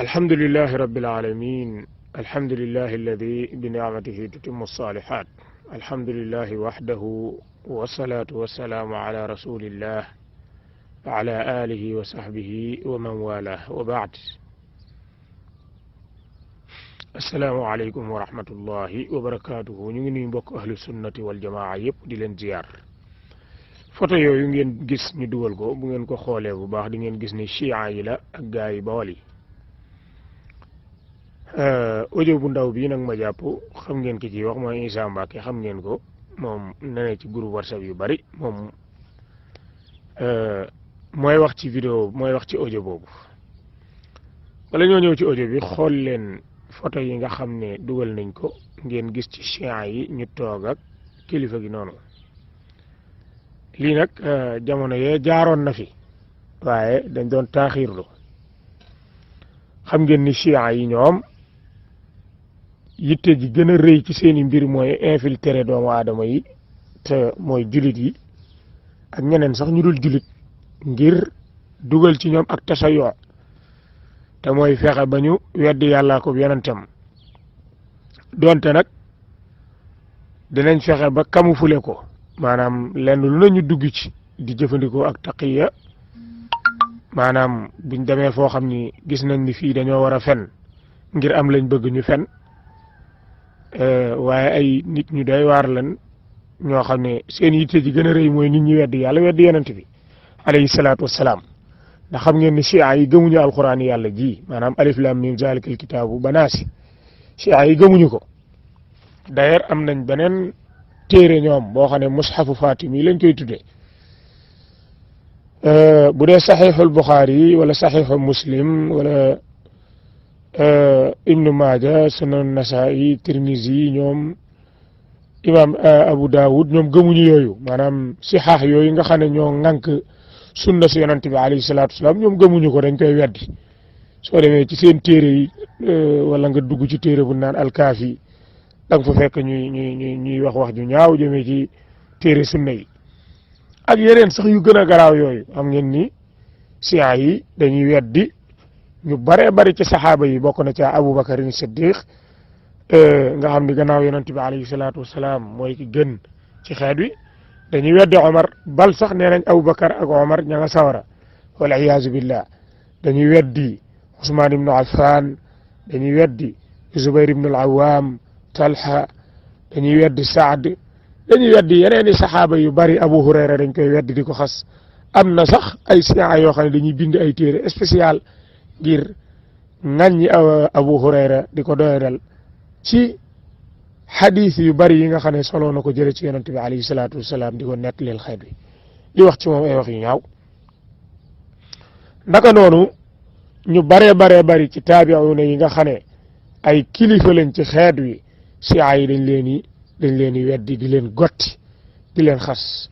الحمد لله رب العالمين. الحمد لله الذي بنعمته تتم الصالحات. الحمد لله وحده والصلاة والسلام على رسول الله وعلى آله وصحبه ومن والاه وبعد. السلام عليكم ورحمة الله وبركاته. ñu ngi nuyu mbokk ahlu sunnati wal jamaa yëpp di leen ziyaar. photo yooyu ngeen gis ñu dugal ko bu ngeen ko xoolee bu baax di ngeen gis ni chiites yi la ak gaa yi Bawol yi. audio bu ndaw bii nag ma jàpp xam ngeen ki ci wax mooy Issa Mbacke, xam ngeen ko moom nee ci groupe WhatsApp yu bari moom mooy wax ci vidéo mooy wax ci audio boobu. wala ñoo ñëw ci audio bi xool leen photo yi nga xam ne dugal nañ ko ngeen gis ci chiites yi ñu toog ak kilifa gi noonu. lii nag jamono yee jaaroon na fi waaye dañ doon taaxiirlu. xam ngeen ni chiites yi ñoom yitte ji gën a rëy ci seeni mbir mooy infiltrer doomu aadama yi te mooy julit yi ak ñeneen sax ñu dul julit ngir dugal ci ñoom ak tasayyo te mooy fexe ba ñu weddi yàlla ko yonentam donte nag dinañ fexe ba camoufler ko maanaam lenn lu nañu dugg ci di jëfandikoo ak taqiya maanaam buñ demee foo xam ni gis nañ ni fii dañoo war a fen ngir am lañ bëgg ñu fen waaye ay nit ñu doy waar lan ñoo xam ne seen yitte ji gën a rëy mooy nit ñi weddi yàlla weddi yonent bi alayhi salaatu wassalaam. ndax xam ngeen ni chiites yi gëmuñu alquran yàlla ji maanaam alif lam mim zalikal kitaabu banaasi chiites yi gëmuñu ko. d'ailleurs am nañ beneen téere ñoom boo xam ne mushafu Fatimi lañ koy tuddee. bu dee saxiixul Buxaari wala saxiixu Muslim wala Ibnu Maaja Sunan Nasaa'i Tirmizi ñoom imam Abu Daawud ñoom gëmuñu yooyu maanaam sixaax yooyu nga xam ne ñoo ŋànk sunna si yonent bi alayhi salaatu wasalaam ñoom gëmuñu ko dañ koy weddi. soo demee ci seen téere yi wala nga dugg ci téere bu naan alkaafi da nga fa fekk ñuy wax ju ñaaw jëmee ci téere sunna yi. ak yeneen sax yu gën a garaaw yooyu xam ngeen ni chiites yi dañuy weddi ñu bare bari ci saxaaba yi bokk na ca Aboubacar Siddiq nga xam ni gannaaw yonent bi alayhi salaatu wasalaam mooy ki gën ci xeet wi dañuy weddi Omar bal sax nee nañ Aboubacar ak Omar ña nga sawara wal iyaazu billah. dañuy weddi Ousmane ibnu Affan dañuy weddi Zubayr ibnu al-Awwam Talha dañuy weddi Saad dañuy weddi yeneen i saxaaba yu bari Abu Hurayra dañ koy weddi di ko xas. am na sax ay chiites yoo xam ne dañuy bind ay téere spécial ngir ŋàññi Abu Hurayra di ko doyadal ci xadiis yu bari yi nga xam ne solo na ko jële ci yonent bi alayhi salaatu wasalaam di ko nettalil xeet wi di wax ci moom ay wax yu ñaaw. naka noonu ñu baree bari ci taabi'uuna yi nga xam ne ay kilifa lañ ci xeet wi chiites yi dañ leen di weddi di leen gotti di leen xas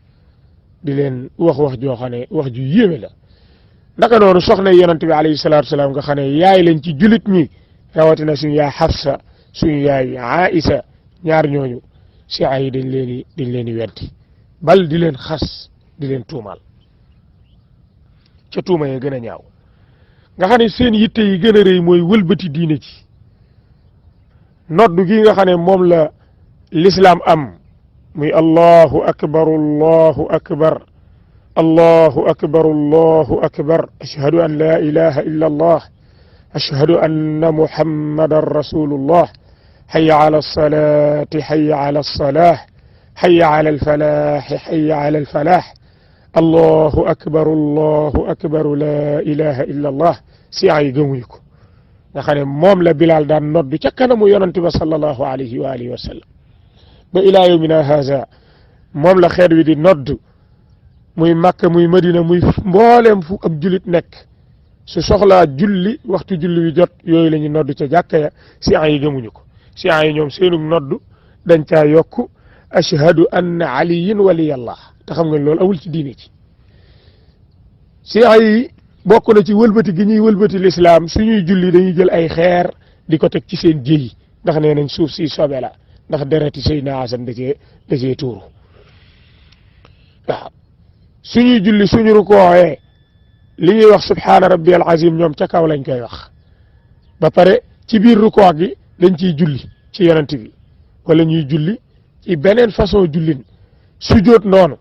di leen wax joo xam ne wax ju yéeme la. naka noonu soxna yonent bi alayhi salaatu wasalaam nga xam ne yaay lañ ci julit ñi rawatina suñu yaay Xafsa suñu yaay Aïsa ñaar ñooñu chiites yi dañ leen di weddi bal di leen xas di leen tuumaal ca tuuma yee gën a ñaaw nga xam ne seen yitte yi gën a rëy mooy wëlbati diine ci noddu gi nga xam ne moom la l'islam am muy allahu akbar allahu akbar allahu akbar allahu akbar ashhadu an la ilaha illa allah ashhadu anna muhammadan rasulullah hayya ala alsalati hayya ala alsalah hayya ala alfalah hayya ala alfalah allahu akbar la ilaha illa allah chiites yi gëmuñu ko nga xam ne moom la Bilaal daan noddu ca kanamu yonent ba sallallahu alayhi wa alihi wa sallam ba ilaa yawmina haza moom la xeet wi di nodd muy Makka muy Madina muy mbooleem fu ab jullit nekk su soxlaa julli waxtu julli wi jot yooyu la ñu nodd ca jàkka ya. chiites yi gëmuñu ko. chiites yi ñoom seenu nodd dañ caa yokk ashhadu anna aliyin waliyallah te xam nga loolu awul ci diine ci. chiites yi bokk na ci wëlbati gi ñuy wëlbati lislaam suñuy julli dañuy jël ay xeer di ko teg ci seen jéy ndax nee nañ suuf si sobe la ndax dereti Seydina Asan da cee tuuru. waaw suñuy julli suñu rukooyee li ñuy wax subhaana rabbiyal azim ñoom ca kaw lañ koy wax ba pare ci biir rukoo gi dañ ciy julli ci yonent bi wala ñuy julli ci beneen façon jullin sujjóot noonu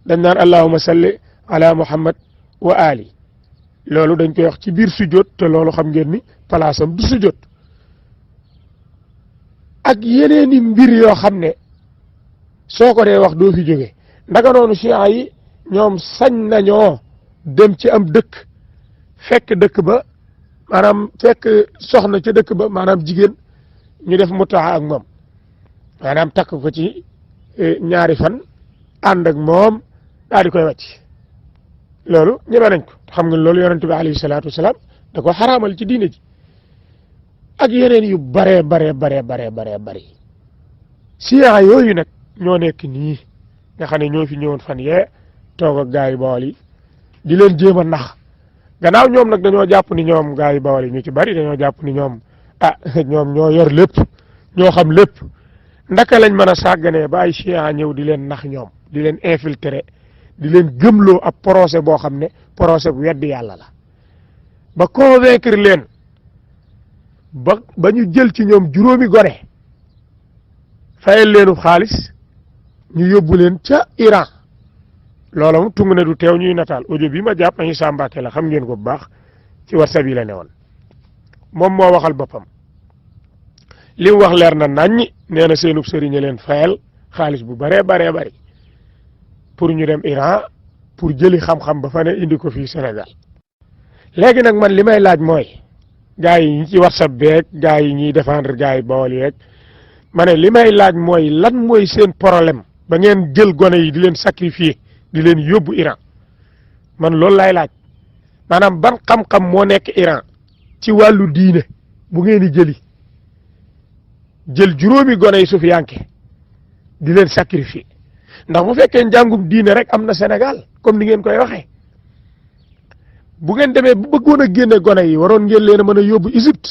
dañ naan allahumma salli ala muhammad wa ali loolu dañ koy wax ci biir sujjóot te loolu xam ngeen ni palaasam du sujjóot ak yeneeni mbir yoo xam ne soo ko dee wax doo fi jóge ndaga noonu chia yi ñoom sañ nañoo dem ci am dëkk fekk dëkk ba maanaam fekk soxna ca dëkk ba maanaam jigéen ñu def mutaa ak moom maanaam takk ko ci ñaari fan ànd ak moom daal di koy wàcc loolu ñeme nañ ko xam nga loolu yonent bi alayhi salaatu wasalaam da ko xaraamal ci diine ji ak yeneen yu bare bare siyaa yooyu nag ñoo nekk nii nga xam ne ñoo fi ñëwoon fan yee toog ak gaa yi Bawol yi di leen jéem a nax gannaaw ñoom nag dañoo jàpp ni ñoom gaa yi Bawol yi ñu ci bari dañoo jàpp ni ñoom ñoom ñoo yor lépp ñoo xam lépp ndaka lañ mën a sàgganee ba ay siyaa ñëw di leen nax ñoom di leen infiltrer di leen gëmloo ab procès boo xam ne procès bu weddi yàlla la ba convaincre leen ba ñu jël ci ñoom juróomi gone fayal leenu xaalis ñu yóbbu leen ca Iran loola mu tung ne du teew ñuy nataal audio bi ma jàpp nañu Sambake la xam ngeen ko bu baax ci WhatsApp yi la ne woon moom moo waxal boppam li mu wax leer na naññi nee na seenub sëriñ leen fayal xaalis bu bari pour ñu dem Iran pour jëli xam-xam ba fa ne indi ko fii Sénégal léegi nag man li may laaj mooy gaa yi ñi ci WhatsApp beeg gaa yi ñuy défendre gaa yi Bawol yeeg ma ne li may laaj mooy lan mooy seen problème ba ngeen jël gone yi di leen sacrifier di leen yóbbu Iran man loolu laay laaj maanaam ban xam-xam moo nekk Iran ci wàllu diine bu ngeen di jël juróomi gone yi sufiyanke di leen sacrifier ndax bu fekkee njàngum diine rek am na Sénégal comme ni ngeen koy waxee bu ngeen demee bu bëggoon a génne gone yi waroon ngeen leen a mën a yóbbu Égypte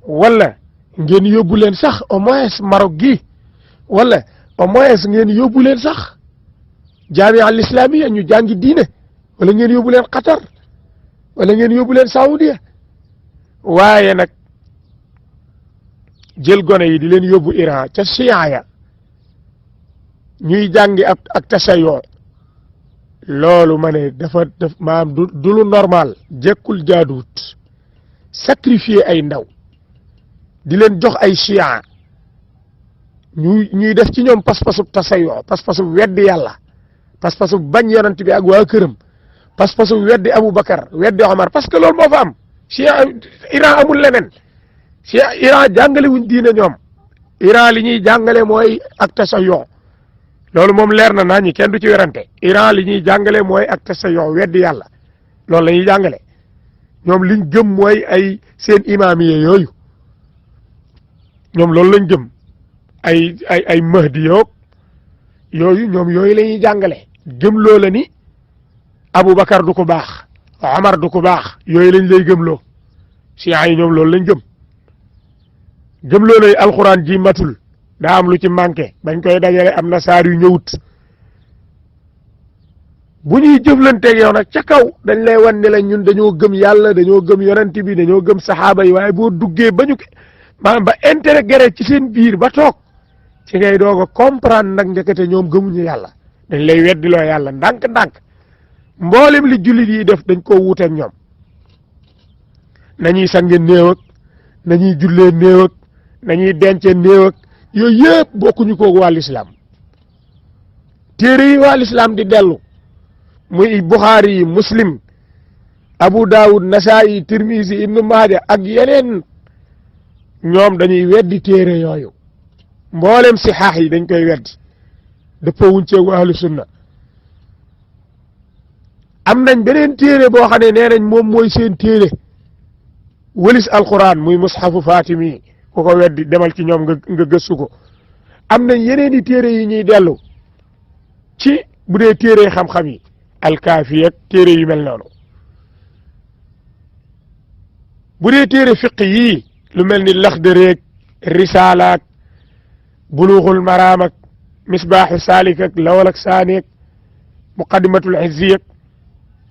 wala ngeen yóbbu leen sax au moins Maroc gi wala au moins ngeen yóbbu leen sax jaamia al islamia ñu jàngi diine wala ngeen yóbbu leen Qatar wala ngeen yóbbu leen Saoudia waaye nag jël gone yi di leen yóbbu Iran ca Chia ya ñuy jàngi ak tasayoo loolu ma ne dafa maanaam du lu normal jekkul jaaduwut sacrifier ay ndaw di leen jox ay Chia ñuy def ci ñoom pas-pasub tasayoo pas-pasub weddi yàlla pas-pasub bañ yonent bi ak waa këram pas-pasub weddi Aboubacar weddi Omar parce que loolu moo fa am Chia Iran amul leneen Chia Iran jàngale wuñ diine ñoom Iran li ñuy jàngale mooy ak tasayoo loolu moom leer na naa ñi kenn du ci werante Iran li ñuy jàngale mooy ak tasayoo weddi yàlla loolu la ñuy jàngale ñoom liñ gëm mooy ay seen imaamiye yooyu ñoom loolu lañ gëm ay mahdi yoog yooyu ñoom yooyu la ñuy jàngale gëm loo la ni Aboubacar du ko baax Omar du ko baax yooyu lañ lay gëmloo Chia yi ñoom loolu lañ gëmloo lay alxuraan ji matul daa am lu ci manqué bañ koy dajale am na saar yu ñëwut bu ñuy jëflanteeg yow nag ca kaw dañ lay wan ne la ñun dañoo gëm yàlla dañoo gëm yonent bi dañoo gëm saxaaba yi waaye boo duggee ba ñu maanaam ba intégré ci seen biir ba toog ci ngay doog a comprendre nag ndekete ñoom gëmuñu yàlla dañ lay weddiloo yàlla ndànk-ndànk mboolem li jullit yi def dañ koo wuuteeg ñoom nañuy sange néew ak nañuy jullee néew ak nañuy dencee néew ak yooyu yëpp bokkuñu koog waa lislaam téere yi waa lislaam di dellu muy Buxaari yi Muslim Abu Daawud Nasaayi Tirmisi Ibnu Maaja ak yeneen ñoom dañuy weddi téere yooyu mboolem si xaax yi dañ koy weddi dëppoo wuñ ceeg ahlu sunna am nañ beneen téere boo xam ne nee nañ moom mooy seen téere wëlis alquran muy mushafu Fatimi ku ko weddi demal ci ñoom nga gëstu ko am nañ yeneen i téere yi ñuy dellu ci bu dee téere xam-xam yi alkaafi ak téere yu mel noonu bu dee téere fiq yii lu mel ni Laxdari ak Risaala ak Buluuxul Maraam ak Misbaaxu Saalik ak Lawal ak Saani ak Muqaddimatul Izzi ak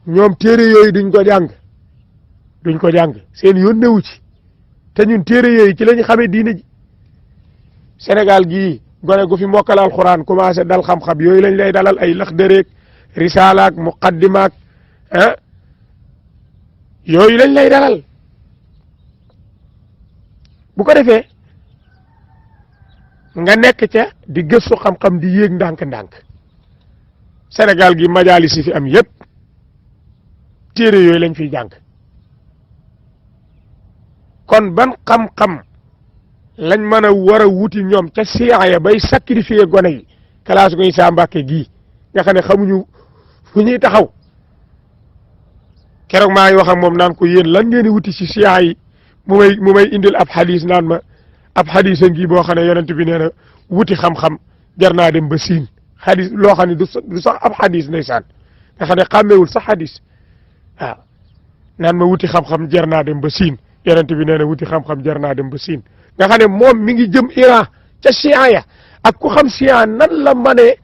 ñoom téere yooyu duñ ko jàng duñ ko jàng seen yoon newu ci te ñun téere yooyu ci lañu xamee diine ji Sénégal gii gone gu fi mokkal alxuraan commencé dal xam-xam yooyu lañ lay dalal ay laxdëreek risaalaak muqaddimaak ah yooyu lañ lay dalal bu ko defee nga nekk ca di gëstu xam-xam di yéeg ndànk-ndànk Sénégal gi majaalis yi fi am yépp téere yooyu lañ fiy jàng kon ban xam-xam lañ mën a war a wuti ñoom ca siyaa ya bay sacrifier gone yi classe ko Issa Mbàkke gii nga xam ne xamuñu fu ñuy taxaw keroog maa ngi wax ak moom naan ko yéen lan ngeen di wuti ci siyaa yi mu may indil ab xadis naan ma ab xadis a ngi boo xam ne yonent bi nee na wuti xam-xam jar naa dem ba siin xadis loo xam ne du sax ab xadis ndeysaan nga xam ne xàmmeewul sax xadis waaw naan ma wuti xam-xam jar naa dem ba siin yonent bi nee na wuti xam-xam jar naa dem ba siin nga xam ne moom mi ngi jëm Iran ca siyaa ya ak ku xam siyaa nan la mënee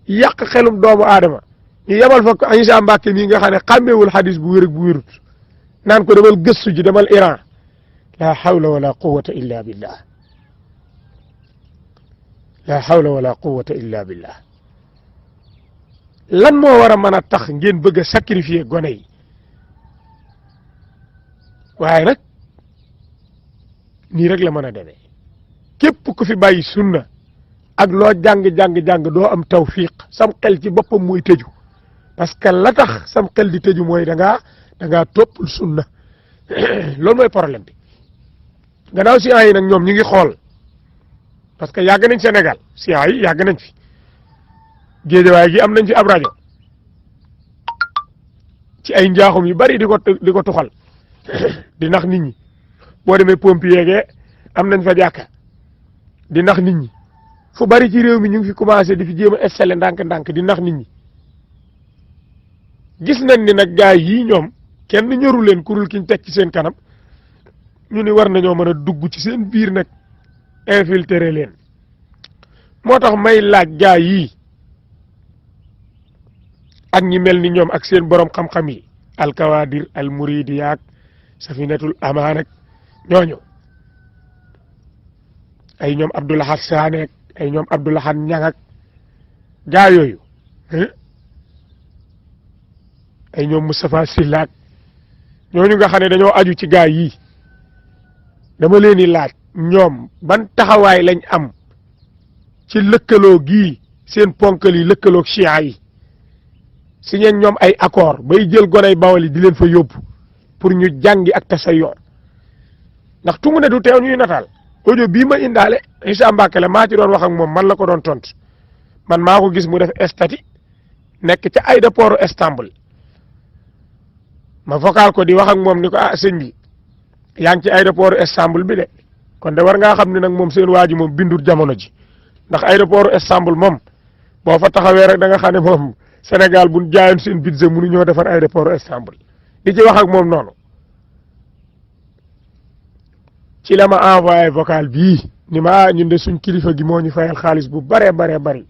yàq xelum doomu aadama ñu yemal fa ko Issa Mbàkke mii nga xam ne xàmmeewul xadis bu wér ak bu wérut naan ko demal gëstu ji demal Iran la hawla wala quwwata illa billah la hawla wala quwwata illa billah lan moo war a mën a tax ngeen bëgg a sacrifier gone yi waaye nag nii rek la mën a demee képp ku fi bàyyi sunna ak loo jàng doo am tawfiq sam xel ci boppam mooy tëju parce que la tax sam xel di tëju mooy da ngaa toppul sunna loolu mooy problème bi gannaaw siyaa yi nag ñoom ñu ngi xool parce que yàgg nañ Sénégal siyaa yi yàgg nañ fi géejawaay gi am nañ fi ab rajo ci ay njaaxum yu bari di ko tuxal di nax nit ñi boo demee pompier ge am nañ fa jàkka di nax nit ñi fu bari ci réew mi ñu ngi fi commencé di fi jéem a installé ndànk-ndànk di nax nit ñi gis nañ ni nag gaay yii ñoom kenn ñoru leen kurul kiñ teg ci seen kanam ñu ni war nañoo mën a dugg ci seen biir nag infiltrer leen moo tax may laaj gaay yii ak ñi mel ni ñoom ak seen borom xam-xam yi alkawadir al muridiyaak safinatul amaan ak ñooñu ay ñoom Abdoulahat Saane ak ay ñoom Abdoulahat Ñang ak gaa yooyu ay ñoom Moustapha Sylla ak ñooñu nga xam ne dañoo aju ci gaa yii dama leen di laaj ñoom ban taxawaay lañ am ci lëkkaloo gii seen ponkal yi lëkkaloog chia yi si ñeen ñoom ay accord bay jël goney Bawol yi di leen fa yóbbu pour ñu jàngi ak tasayyur ndax tungu ne du teew ñuy nataal audio bii ma indaale Issa Mbàkke la maa ci doon wax ak moom man la ko doon tontu man maa ko gis mu def statut nekk ca aéroport Istanbul ma vocal ko di wax ak moom ni ko sëñ bi yaa ngi ci aéroport Istanbul bi de kon de war ngaa xam ne nag moom seen waa ji moom bindur jamono ji ndax aéroport Istanbul moom boo fa taxawee rek da nga xam ne moom Sénégal bu ñu jaayoon seen budget mënu ñoo defar aéroport Istanbul di ci wax ak moom noonu ci la ma envoyé vocal bii ni ma ñun de suñ kilifa gi moo ñu fayal xaalis bu baree bari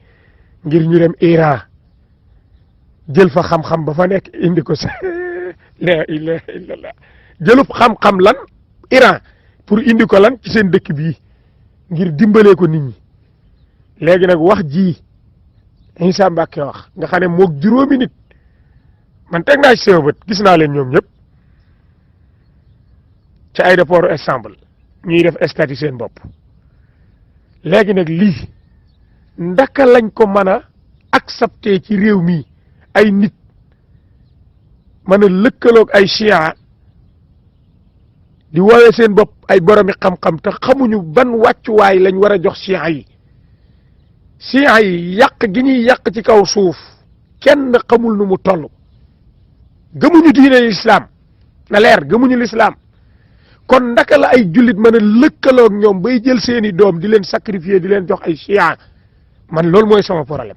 ngir ñu dem Iran jël fa xam-xam ba fa nekk indi ko sa la ilaha illallah jëlub xam-xam lan Iran pour indi ko lan ci seen dëkk bii ngir dimbalee ko nit ñi léegi nag wax ji Issa Mbàkke wax nga xam ne moog juróomi nit man teg naa ci sama bët gis naa leen ñoom ñëpp ci aéroport Istanbul ñuy def statut seen bopp léegi nag lii ndaka lañ ko mën a accepter ci réew mi ay nit mën a lëkkaloog ay chia di woowee seen bopp ay boromi xam-xam te xamuñu ban wàccuwaay lañ war a jox chia yi yàq gi ñuy yàq ci kaw suuf kenn xamul nu mu toll gëmuñu diine l'islam na leer gëmuñu l'islam kon ndaka la ay jullit mën a lëkkaloog ñoom bay jël seeni doom di leen sacrifier di leen jox ay chia man loolu mooy sama problème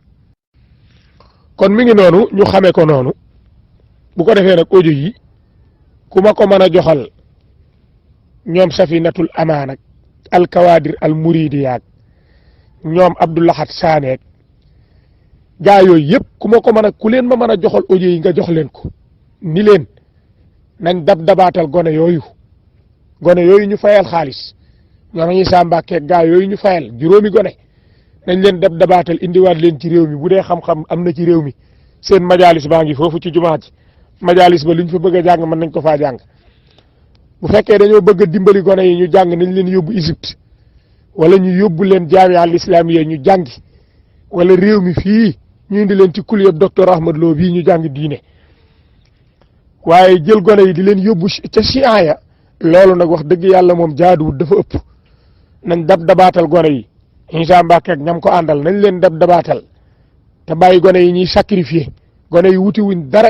kon mi ngi noonu ñu xamee ko noonu bu ko defee nag audio yi ku ma ko mën a joxal ñoom safinatul amaan ak alkawadir al muridiyaak ñoom Abdoulahat Saane gaa yooyu yëpp ku ma ko mën a ku leen ma mën a joxal audio yi nga jox leen ko ni leen nañ dabaatal gone yooyu ñu fayal xaalis ñoom ñi Sambake gaa yooyu ñu fayal juróomi gone nañ leen dabaatal indiwaat leen ci réew mi bu dee xam-xam am na ci réew mi seen majalis baa ngi foofu ci jumaa ji majalis ba luñ fa bëgg a jàng mën nañ ko faa jàng bu fekkee dañoo bëgg a dimbali gone yi ñu jàng nañ leen yóbbu Égypte wala ñu yóbbu leen jaamiya al islamiyya ñu jàngi wala réew mi fii ñu indi leen ci kuliyab docteur Ahmad Lo bii ñu jàng diine waaye jël gone yi di leen yóbbu ca siaya loolu nag wax dëgg yàlla moom jaaduwut dafa ëpp nañ dabaatal gone yi Insa Mbàkke ak ñam ko àndal nañ leen dabaatal te bàyyi gone yi ñuy sacrifier gone yi wuti wuñ dara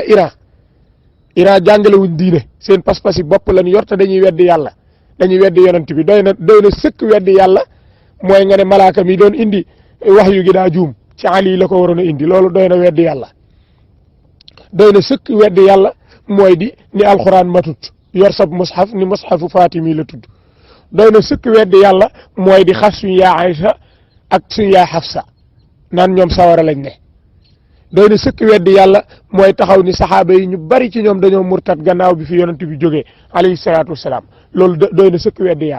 Iran jàngale wuñ diine seen pas-pas yi bopp lañ yor te dañuy weddi yàlla dañuy weddi yonent bi doy na sëkk weddi yàlla mooy nga ne malaaka mi doon indi wax yu gi daa juum ci Ali la ko waroon a indi loolu doy na weddi yàlla doy na sëkk weddi yàlla mooy di ni alxuraan matut yor sab mushaf ni mushafu Fatimi la tudd doy na sëkk weddi yàlla mooy di xas suñu yaa Aysa ak suñu yaa Xafsa naan ñoom sawara lañ ne doy na sëkk weddi yàlla mooy taxaw ni saxaaba yi ñu bari ci ñoom dañoo murtat gannaaw bi fi yonent bi jógee alayhi salaatu wasalaam loolu doy na sëkk weddi yàlla